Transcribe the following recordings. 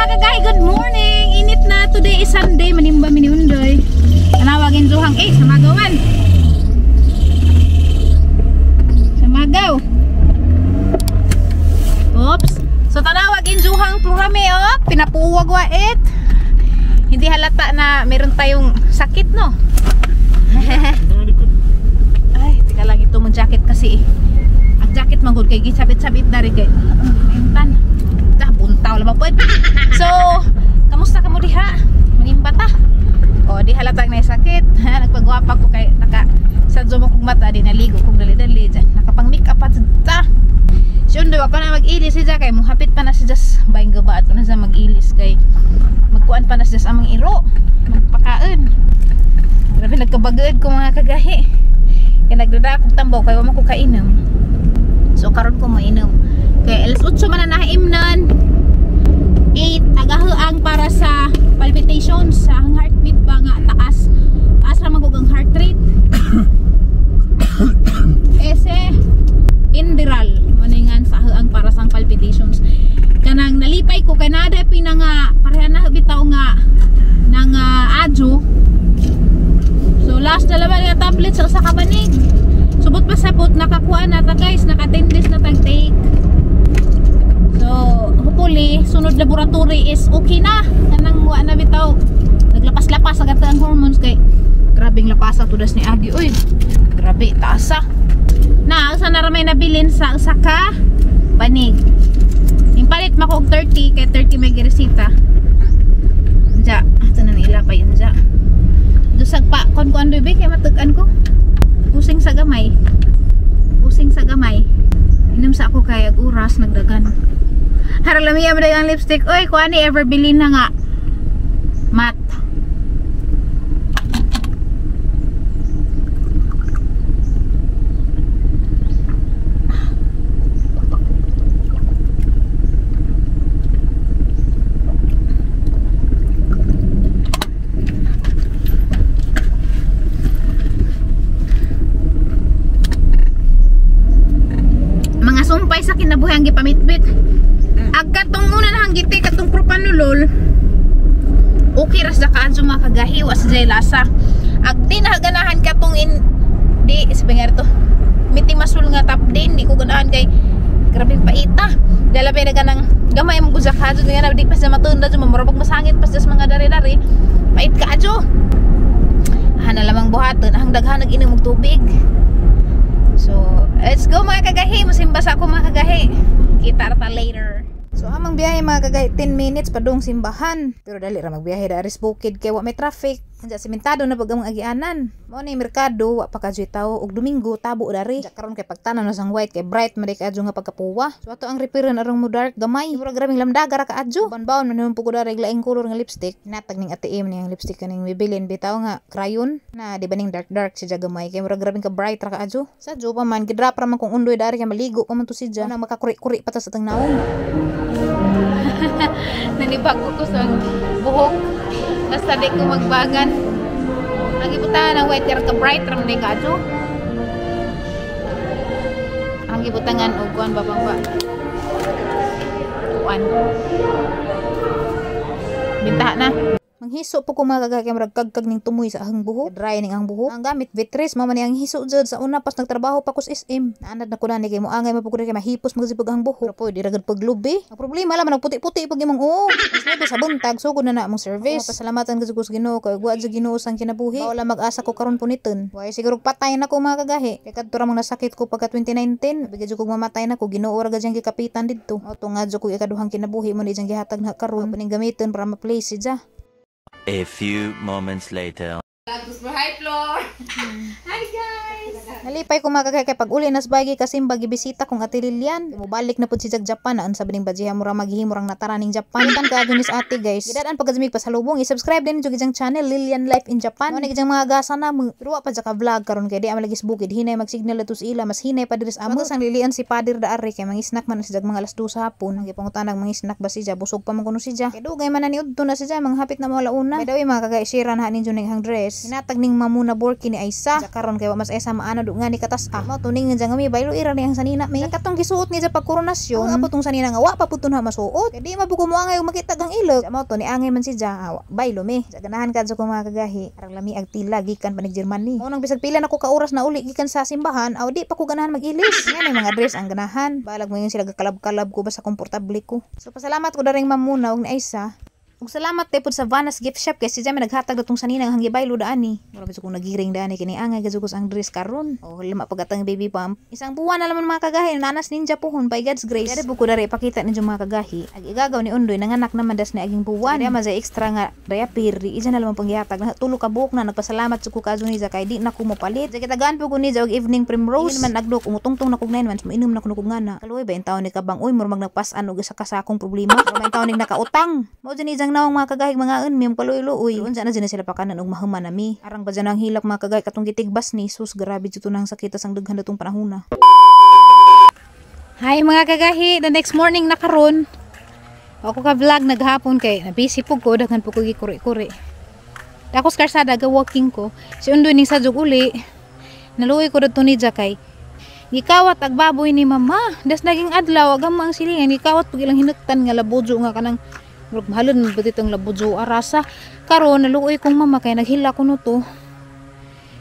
Mga kagay, good morning! Init na. Today is Sunday. Manimba miniundoy. Tanawagin zuhang eh, sa magawan. Sa magaw. Oops. So tanawagin zuhang plurame oh. Pinapuwag wa it. Hindi halata na meron tayong sakit, no? Ay, teka lang, ito mong jacket kasi eh. Ang jacket manggod kay gisabit-sabit dari kay intan. Ta buntaw lang po. So, kamusta ka mo diha? Manimba ta. O di halatang na sakit. Nagpagwapa ko kay naka sa mo kog mata di naligo kog dali-dali dyan. Nakapang make-up pa ta. Si Undoy ako na mag-ilis siya kay muhapit pa na siya jas bayng gaba at na siya mag-ilis kay magkuan pa na siya sa amang iro magpakaon. Grabe nagkabagod ko mga kagahi. Kay nagdada akong tambaw kay wa man ko kainom. So karon ko moinom. Kay alas 8 man na naimnan. 8 agahaang para sa palpitations sa ang heartbeat ba nga taas. Taas ra man ang heart rate. Ese Inderal maningan sa haang para sa palpitations. Kanang nalipay ko kay nada pinanga pareha na bitaw nga nang adyo. So last na laman nga tablet sa usa ka banig. Subot pa sabot nakakuha na ta guys, naka 10 days na tag take. So hopefully sunod laboratory is okay na. Kanang wa na bitaw naglapas-lapas agad ang hormones kay grabeng lapasa tudas ni Agi oy. Grabe taasa. Na usa na ra may nabilin sa usa ka banig. Impalit mako og 30 kay 30 may giresita. Unja, ato na nila pa yun ja. Dusag pa kon kuan be kay matug-an ko. Pusing sa gamay. Pusing sa gamay. Inom sa ako kay ag oras nagdagan. Haralamiya mo ang lipstick. Oy, kuan ni Everbilin na nga. Matte. Sumpay sa kinabuhi ang gipamitbit. Agkatong una na hanggiti katong propanolol. Okay ras da kaadyo mga kagahi wa sa jay lasa. Ag di na ganahan katong in di sabi nga to. Mitimasul nga top din di ko ganahan kay grabe paita. Dalabi na ganang gamay mo gud sa kaadyo nga di pa sa matunda dyo mamurabog masangit pa sa mga dari-dari. Pait kaadyo. Hana lamang buhaton ang daghan nag-inom og tubig. So, let's go mga kagahi. Musimba sa ako mga kagahi. Kita ta later. So amang biyahe mga kagahi 10 minutes padung simbahan. Pero dali ra magbiyahe da aris bukid kay wa may traffic. Anja sementado na pag among agianan. Mao ni merkado wa pa kadyoy tawo og Domingo tabo dari. Anja karon kay pagtanan na sang white kay bright man di kaadyo nga pagkapuwa. So ato ang repair arong mo dark gamay. Murag grabing lamdaga ra kaadyo. Banbaon man po ko dari laing kolor nga lipstick. Natag ning ATM ni ang lipstick kaning bibilin bitaw nga crayon na di ba ning dark dark siya gamay kay murag grabing ka bright ra kaadyo. Sa jo pa man gidrop ra man kung undoy dari kay maligo pa man to siya. Nang makakuri-kuri pa ta sa tang naong. Nanibag ko sa buhok. Basta di ko magbagan. Ang ibutangan ng white ka bright ram din kaadyo. Ang ibutangan og kuan ba bang ba? Kuan. Bintaha na. Manghiso po ko mga kagay kay murag kagkag ning tumoy sa ahang buhok. Dry ning ang buhok. Ang gamit Vitres mao man ni ang hiso jud sa una pas nagtrabaho pa ko sa SM. Naanad na ko na ni kay moangay man pud ko kay mahipos magsipag ang buhok. Pero po di ra gud paglubi. Ang problema lang man nagputi-puti pag imong oo. Mas sa buntag sugod na na among service. Pasalamatan gud ko sa Ginoo kay wa jud Ginoo sang kinabuhi. Wala mag-asa ko karon puniton. Way siguro patay na ko mga kagahi. Kay kadto ra mong nasakit ko pagka 2019. Bigay jud kog mamatay na ko Ginoo ra gud jang gikapitan didto. Auto nga jud ko ikaduhang kinabuhi mo ni jang gihatag na karon. Paning gamiton para ma-place siya. A few moments later. Hi, Flor. Hi, guys. Nalipay ko mga kagay kay pag uli nas bagay kasimba gibisita kong Ate Lilian. Mubalik na pud si jag Japan na unsa bining bajiha mura maghihimurang nataraning Japan. Tan kaadyo ni sa ate guys. Gidaan pagkadmig pasalubong i-subscribe din jud ijang channel Lilian Life in Japan. Mo ni ijang mga gasa na pero wa pa ka vlog karon kay di ama lagi sa bukid hinay mag-signal ato sa ila mas hinay pa diri sa amo. Sang Lilian si Pader da ari kay mangisnak man si jag mga alas 2 sa hapon. Ang gipangutanag mangisnak ba siya busog pa man kuno siya. Kay dugay man na ni udto na siya manghapit na mo alauna. By the way mga kagay share na ninyo ning hang dress. Hinatag ning mamuna borki ni Aisa. Sa karon kay wa mas Aisa maano do nga ni katas ah. Mao tuning nga mi baylo ira ni ang sanina mi. Katong gisuot niya sa pagkoronasyon, ang apotong sanina nga wa pa pud na masuot. Kay di mabuko mo angay makita ang ilog. Mao to ni angay man si Ja, baylo mi. Sa ganahan kadto ko mga kagahi. Arang lami ag tila gikan pa nig Germany. Mao nang bisag pila na ko ka oras na uli gikan sa simbahan, aw di pa ko ganahan mag-ilis. Nga may mga dress ang ganahan. Balag mo yung sila gakalab-kalab ko basta komportable ko. So pasalamat ko daring mamuna og ni Aisa. Ug salamat te pud sa Vanas Gift Shop kay si Jami naghatag datong sanina nga gibaylo daani. Mura bisag kong nagiring daani kini angay gazugos ang dress karon. O lima pagatang baby pump. Isang buwan na laman mga kagahi nanas ninja pohon by God's grace. Dere ko dere ipakita ninyo mga kagahi. Ag igagaw ni Undoy nanganak naman das ni aging buwan. Kaya man extra nga diaper di isa na lamang panggihatag na tulo ka buok na nagpasalamat sa ko kaadto ni kay di na ko mopalit. Sa kitagaan po ko ni og evening primrose. Ingin man agdok umutungtong na kog 9 months moinom na kuno kog ngana. Kaluoy ba in taon ni kabang uy murag nagpas-an og isa ka sakong problema. Murag taon ni nakautang. Mao jud ni naong mga kagahig mga unmi kaluoy-luoy. Unsa na jud sila pakanan og mahuman nami. Arang ba dyan ang hilak mga kagahig katong gitigbas ni sus grabe jud nang sakita sang daghan datong panahona. Hi mga kagahi, the next morning na karon. Ako ka vlog naghapon kay na busy pug ko daghan pug ko gikuri-kuri. Ako sa karsada ga walking ko. Si Undoy ning sajog uli. Naluoy ko dadto ni kay gikawat ag baboy ni mama. Das naging adlaw agam ang silingan gikawat pug ilang hinuktan nga labujo nga kanang murag mahalon ba ditong labujo arasa. Karon naluoy kong mama kay naghila ko no to.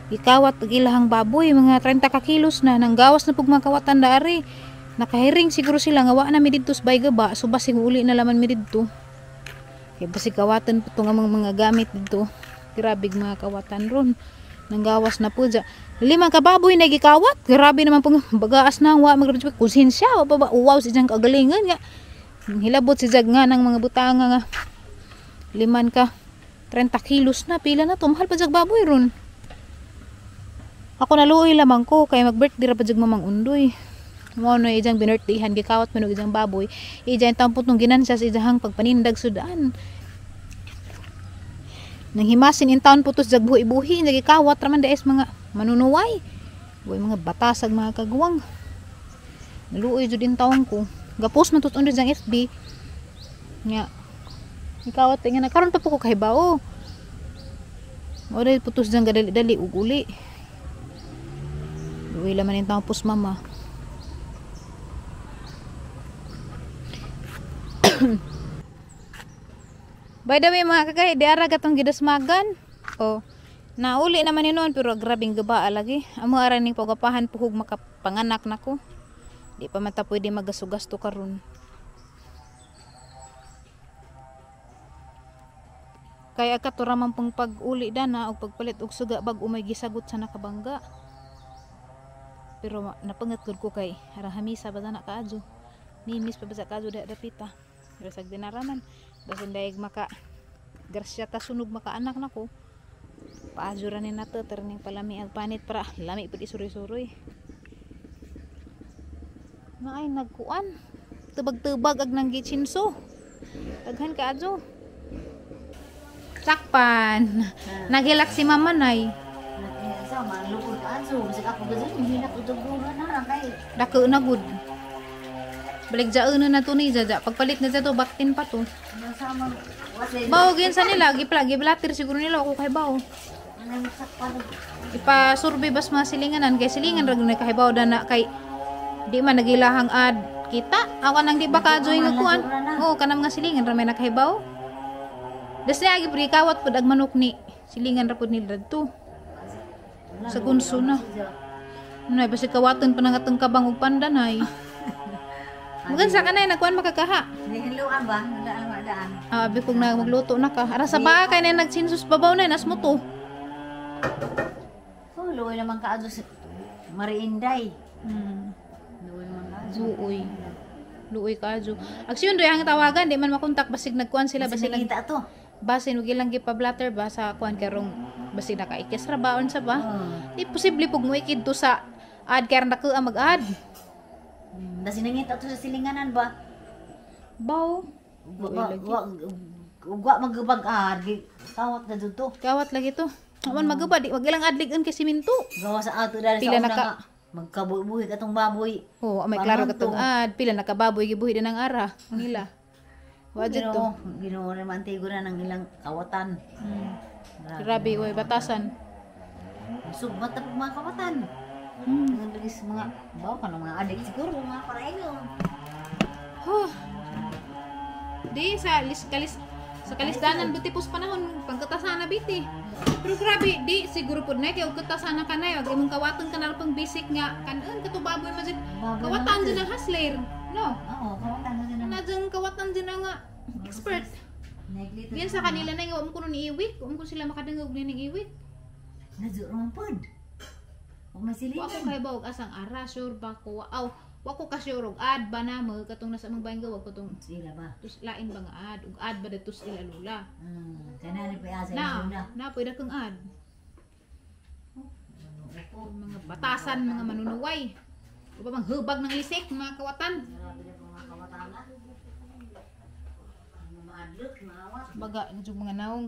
Gikawat ag ilahang baboy mga 30 ka kilos na nanggawas na pug mga kawatan daari. Nakahiring siguro sila nga wa na mi didto sa Baygaba, so basig uli na laman mi didto. Kay basig kawatan po tong among mga gamit didto. Grabe mga kawatan ron. Nanggawas na po dya. 5 ka baboy na gikawat. Grabe naman pong bagaas na wa magrabe konsensya wa pa ba uwaw si jang kagalingan nga. Hilabot si jag nga ng mga butanga nga 5 ka 30 kilos na pila na to mahal pa jag baboy ron. Ako naluoy lamang ko kay mag-birthday ra pa jag Mamang Undoy. Mao no ijang binirthdayhan gikawat man og ijang baboy. Ijang tampot nung ginansya sa ijang pagpanindag sudan. Nang himasin in town putos jag buhi-buhi nagikawat ra man daes mga manunuway. Buhi mga batasag mga kagwang. Naluoy jud in taon ko. Gapos man tus unod jang FB. Nga gikawat nga na karon pa po ko kahibao. Mao dai putos jang gadali-dali ug uli. Luoy laman in taon pus mama. By the way mga kagay, di ara gatong gidasmagan. Oh, nauli naman ni noon pero grabing gaba lagi. Amo ara ning pagapahan puhog makapanganak nako. Di pa man ta pwede magasugasto karon. Kay akato ra man pong pag-uli dana og pagpalit og suga bag-o may gisagot sa nakabangga. Pero napangat gud ko kay arang hamisa ba na kaadyo. Mimis pa ba sa kaadyo da dapita. Pero sa dinaraman basin daig maka grasya ta sunog makaanak nako. Paadyo ra ni nato ning palami ang panit para lami pud isuroy-suroy. Naay nagkuan. Tubag-tubag ag nang gitsinso. Daghan kaadyo. Sakpan. Naghilak si mama nay. Dako na gud. Balik jaon na to ni jaja. Pagpalit na jato baktin pa to. Bao sa nila giblatir siguro nila ako kay bao. Ipa-survey bas mga silinganan kay silingan ra gyud kay bao dana kay di man nagilahang ad kita. Awan nang di ba ka join nga kuan. Oh kanang mga silingan ra may nakahibaw. Das niya gi kawat pud ag manok ni silingan ra pud nila dadto. Sa gunso na. Nay basi kawaton pa nang atong kabang og pandan ay. Magan sa kanay nagkuan makakaha. Nihiluan ba? Wala daan. Ah, abi kung na magluto na ka. Ara sa baa kay na nagsinsus babaw na nas mo to. Oh, luoy naman kaadto sa Mariinday. Luoy naman kaadto. Luoy. Luoy kaadto. Aksyon doy ang tawagan di man makontak basig nagkuan sila basig nagita to. Basin ug ilang gipablatter ba sa kuan karong basig nakaikis ra baon sa ba. Di posible pug moikid to sa ad kay nako ang mag-ad. Basi nangita to sa silinganan ba? Baw. Wa magubag-ad. Kawat na dito. Kawat lagi to. Aman maguba di wag ilang adligan kay siminto. Gawa sa ato dali sa una nga magkabuhi katong baboy. Oh, may klaro katong ad pila nakababoy gibuhi din ang ara nila. Wa jud to. Ginoo naman tigo na ng ilang kawatan. Grabe oy batasan. Sugmat na mga kawatan. Ang lagi sa mga bawa ka ng mga adik siguro mga paraingon. Huh. Di sa lis kalis sa kalisdanan buti pos panahon pagkatasana biti. Pero grabe di siguro pud na kay og katasana ka na og imong kawaton ka na pang basic nga kanon kato baboy man jud Baboy kawatan man jud ang hustler. No. Oo, kawatan na din ang Na jud kawatan jud ang nga expert. Naglito. Yan sa kanila na nga wa mo kuno ni iwik, wa mo kuno sila makadungog ni iwik. Nadyo man pod. Wa Wa ko masilingan. kay ba og asang ara sure ba ko aw wa ko ka sure og ad ba na mo katong nasa among bayan wa ko tong Sila ba? tus lain ba nga ad ug ad ba datus ila lula. Kanali pa asa Na, yung lula. na pwede kang ad. Mga batasan, mga manunuway. O pa bang hubag ng lisik, mga kawatan. Grabe na po mga kamatana. Ang maadlok, maawat. Baga, yung mga naong.